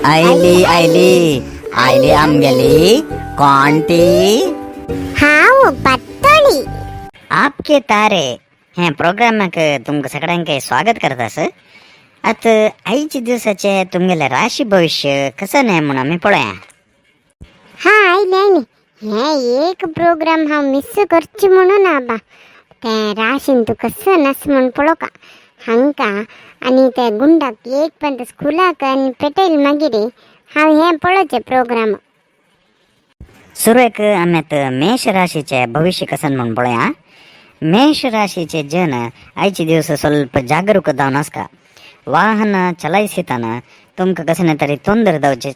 आयली आयली आयली आमगेली कोण ती? हांव पातोळी. आपके तारे हे प्रोग्रामाक तुमकां सगळ्यांक स्वागत करतास. आतां आयच्या दिवसाचे तुमगेले राशी भविष्य कसं न्हय म्हणून आमी पळोवया. हा, आयले आयले. हे एक प्रोग्राम हांव मिस करची म्हणून आबा. ते राशीन तूं कसं नस म्हूण पळोवका हांकां आनी ते गुंडाक एक पण स्कुलाक आनी पेटयल मागीर हांव हें पळोवचें प्रोग्राम. सुरवेक आमी आतां मेष राशीचे भविष्य कसं म्हूण पळोवया. मेष राशीचे जन आयचे दिवस ಸ್ವಲ್ಪ ಜಾಗರೂಕ जावन आसता. वाहन चलायसतना तुमकां कसले तरी ತೊंದರೆ जावचे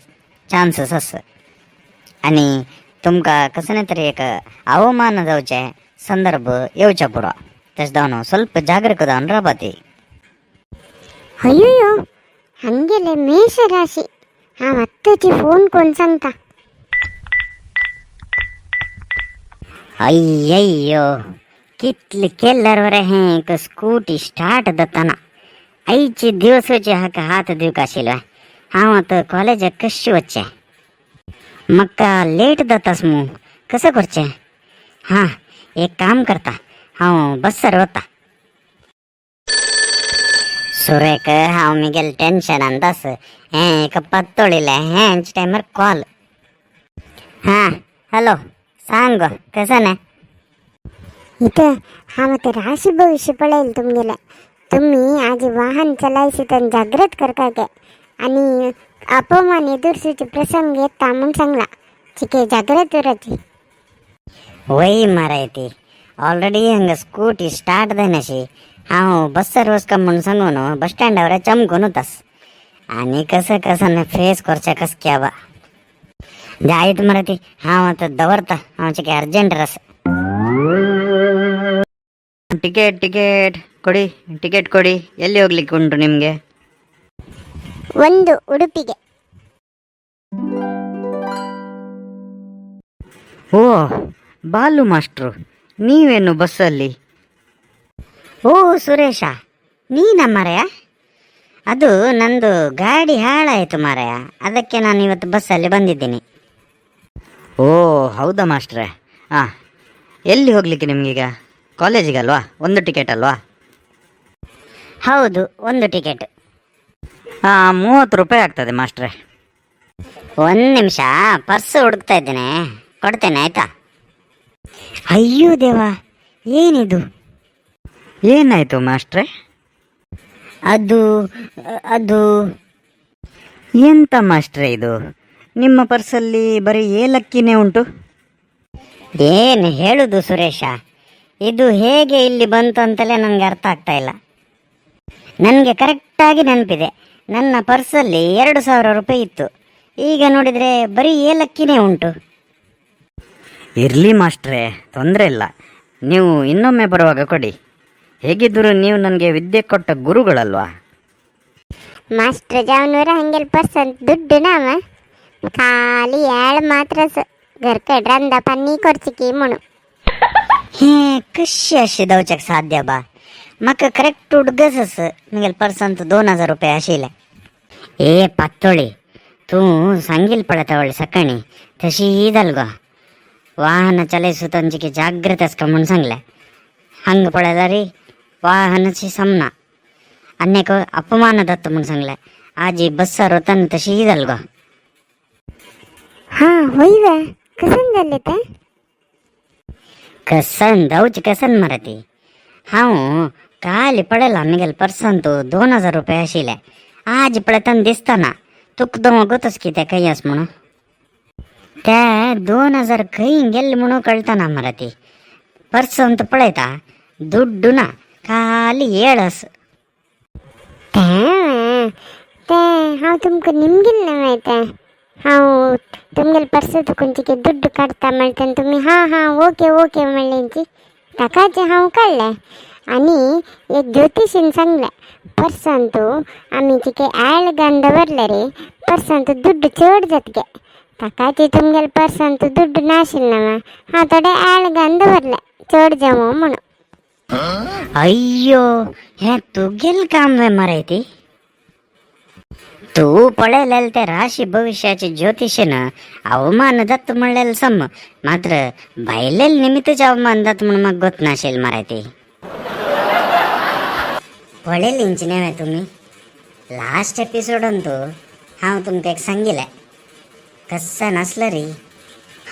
चान्सीस आसा आनी तुमकां कसले तरी एक अवमान जावचे संदर्भ येवचे पुरो. तशें जावन ಸ್ವಲ್ಪ ಜಾಗರೂक जावन रावपाची. अय्यो, हांगेले मेष राशी. हांव आत्ताची फोन कोण सांगता. अय्यय्यो, कितले केल्यार बरें हें एक स्कूटी स्टार्ट जाताना. आयचे दिवसाचे हाका हात दिवंक आशिल्लो. हांव आतां कॉलेजाक कशें वचचें? म्हाका लेट जातास मू. कसं करचें? हां, एक काम करता, हांव बस्सार वता. सुरेक हांव मिगेल टेन्शनान दास. हें एक पत्तोळिलें हेंच टायमार कॉल. हां, हॅलो, सांग गो, कसं ना? इथं हांव आतां राशी भविष्य पळयल तुमगेलें. तुम्ही आज वाहन चलायसतना जागृत करपाक आनी अपमान एदुरसूचे प्रसंग येता म्हूण सांगला. चिके जागृत उराची. वय माराय ती ऑलरेडी हांगा स्कूटी स्टार्ट जायनाशी. हांव बस्सार वचका म्हूण सांगून बस स्टँडावर चमकून वतास आनी कसं कसं फेस करचें कस क्या बा जायत मरे ती. हांव आतां दवरता, हांव चिके अर्जंट आसा. ಟಿಕೆಟ್, ಟಿಕೆಟ್ ಕೊಡಿ, ಟಿಕೆಟ್ ಕೊಡಿ. ಎಲ್ಲಿ ಹೋಗ್ಲಿಕ್ಕೆ ಉಂಟು ನಿಮಗೆ? ಒಂದು ಉಡುಪಿಗೆ. ಓ, ಬಾಲು ಮಾಸ್ಟ್ರು, ನೀವೇನು ಬಸ್ಸಲ್ಲಿ? ಓ ಸುರೇಶ, ನೀನ ಮಾರಾಯ? ಅದು ನಂದು ಗಾಡಿ ಹಾಳಾಯಿತು ಮಾರಾಯ, ಅದಕ್ಕೆ ನಾನು ಇವತ್ತು ಬಸ್ಸಲ್ಲಿ ಬಂದಿದ್ದೀನಿ. ಓ, ಹೌದಾ ಮಾಸ್ಟ್ರೆ? ಹಾಂ, ಎಲ್ಲಿ ಹೋಗ್ಲಿಕ್ಕೆ ನಿಮಗೀಗ? ಕಾಲೇಜಿಗಲ್ವಾ? ಒಂದು ಟಿಕೆಟ್ ಅಲ್ವಾ? ಹೌದು, ಒಂದು ಟಿಕೆಟ್. ಹಾಂ, 30 ರೂಪಾಯಿ ಆಗ್ತದೆ ಮಾಸ್ಟ್ರೆ. ಒಂದು ನಿಮಿಷ, ಪರ್ಸ್ ಹುಡುಕ್ತಾ ಇದ್ದೇನೆ, ಕೊಡ್ತೇನೆ ಆಯ್ತಾ? ಅಯ್ಯೋ ದೇವ, ಏನಿದು? ಏನಾಯಿತು ಮಾಸ್ಟ್ರೆ? ಅದು ಅದು ಎಂತ ಮಾಸ್ಟ್ರೆ ಇದು, ನಿಮ್ಮ ಪರ್ಸಲ್ಲಿ ಬರೀ ಏಲಕ್ಕಿನೇ ಉಂಟು. ಏನು ಹೇಳುದು ಸುರೇಶ, ಇದು ಹೇಗೆ ಇಲ್ಲಿ ಬಂತು ಅಂತಲೇ ನನಗೆ ಅರ್ಥ ಆಗ್ತಾ ಇಲ್ಲ. ನನಗೆ ಕರೆಕ್ಟಾಗಿ ನೆನಪಿದೆ, ನನ್ನ ಪರ್ಸಲ್ಲಿ 2000 ರೂಪಾಯಿ ಇತ್ತು. ಈಗ ನೋಡಿದರೆ ಬರೀ ಏಲಕ್ಕಿನೇ ಉಂಟು. ಇರಲಿ ಮಾಸ್ಟ್ರೆ, ತೊಂದರೆ ಇಲ್ಲ. ನೀವು ಇನ್ನೊಮ್ಮೆ ಬರುವಾಗ ಕೊಡಿ. ಹೇಗಿದ್ದರೂ ನೀವು ನನಗೆ ವಿದ್ಯೆ ಕೊಟ್ಟ ಗುರುಗಳಲ್ವಾ? ಮಾಸ್ಟರ್ ಜಾವನೂರ ಹಂಗೆಲ್ ಪರ್ಸ್ ಅಂತ ದುಡ್ಡು ನಾವ ಖಾಲಿ ಏಳು ಮಾತ್ರ ಗರ್ಕಡ್ ರಂದ ಪನ್ನಿ ಕೊರ್ಚಿಕಿ ಮುಣು. ಹೇ, ಕಶಿ ಅಶಿ ದವಚಕ್ಕೆ ಸಾಧ್ಯ ಬಾ? ಮಕ್ಕ ಕರೆಕ್ಟ್ ಹುಡ್ಗಸಸ್ ನಿಮಗೆ ಪರ್ಸ್ ಅಂತ 2000 ರೂಪಾಯಿ ಅಶಿಲೆ. ಏ ಪತ್ತೊಳಿ, ತೂ ಸಂಗಿಲ್ ಪಳತವಳಿ ಸಕ್ಕಣಿ ತಶಿ ಇದಲ್ಗೋ. ವಾಹನ ಚಲಾಯಿಸುತ್ತಂಚಿಕೆ ಜಾಗ್ರತೆ ಅಸ್ಕ ಸಂಗ್ಲೆ ಹಂಗೆ ಪಳೆದರಿ ವಾಹನची ಸಮನ ಅನೇಕ ಅಪಮಾನ ದತ್ತ म्हूण सांगलें. आजी बस्सार वताना तशी जाल गो. हा, होय वे, कसन जालें तें? कसन जावचें कसन मरे ती. हांव काल पळयलां मिगेले पर्सांत 2000 रुपया आशिल्ले. आज पळयतना दिसतना तुका दमो कितें खंय आस म्हणून. ते 2000 खंय गेले म्हणून कळतना मरे ती. पर्सांत पळयता, दुड्डू ना, खाली ಏಳಸ್. तें तें हांव तुमकां निमगील ना तें. हांव तुमगेले पर्स तुकून दुड्डू काडटा म्हणटा तुमी हां हां ओके ओके म्हणलेंची ताकाच हांव काडलें. आनी एक ज्योतिशीन सांगलें, पर्सांतू आमी चिके आळ घालून दवरले रे पर्सांत दुड्डू चड जातगे. ताकाची तुमगेले पर्सांत दुड्डू नाशिल्लें ना, हांव थोडे आळ घालून दवरले चड जावं म्हणून. अय्यो, हें तुगेलें काम वे मरे ती? तूं पळयलें ते राशी भविष्याचे ज्योतिषीन अवमान जाता म्हणलेलं सम, मात्र भायलेल निमित्तच अवमान जाता म्हणून म्हाका गोत नाशिल्लें मरे ती. पळयलींच न्हय तुमी लास्ट एपिसोडान तो हांव तुमकां एक सांगिलें कस्सा नासलं रे,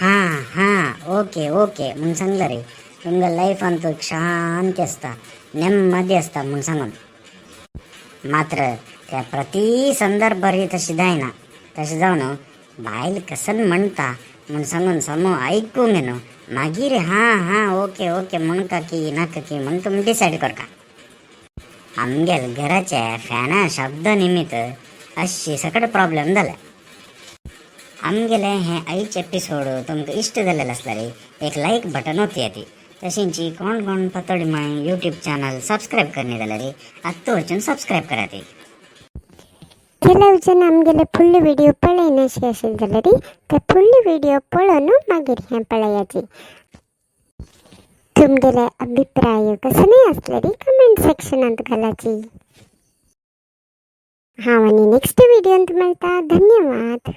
हां हां ओके ओके म्हूण सांगलं रे. तुमकां लायफान तो शांती आसता, नेम्मदी आसता म्हूण सांगून. मात्र त्या प्रति संदर्भारी तशी जायना. तशें जावन बायल कसन म्हणटा म्हूण सांगून समू आयकूंक न्हू, मागीर हां हां ओके ओके म्हणका की नाका की म्हूण तुमी डिसायड करका. आमगेल घराच्या फॅना शब्द निमित्त अशी सगळे प्रॉब्लेम जाले. आमगेले हे आयचे एपिसोड तुमकां इश्ट जाल्लें आसल्यार एक लायक बटन ओतया ती. तशेंच कोण कोण पातोळी माय यूट्यूब चॅनल सबस्क्रायब करनी जाल्यार आत्तां वचून सबस्क्रायब करात. ಕೆಲವು ಜನ आमगेले फुडले व्हिडिओ पळयनाशे आशिल्ले जाल्यार ते फुडले व्हिडिओ पळोवन मागीर हें पळयाची. तुमगेले अभिप्राय कसलेय आसल्यार कमेंट सेक्शनांत घालाची. हांव आनी नेक्स्ट व्हिडियोंत मेळटा. धन्यवाद.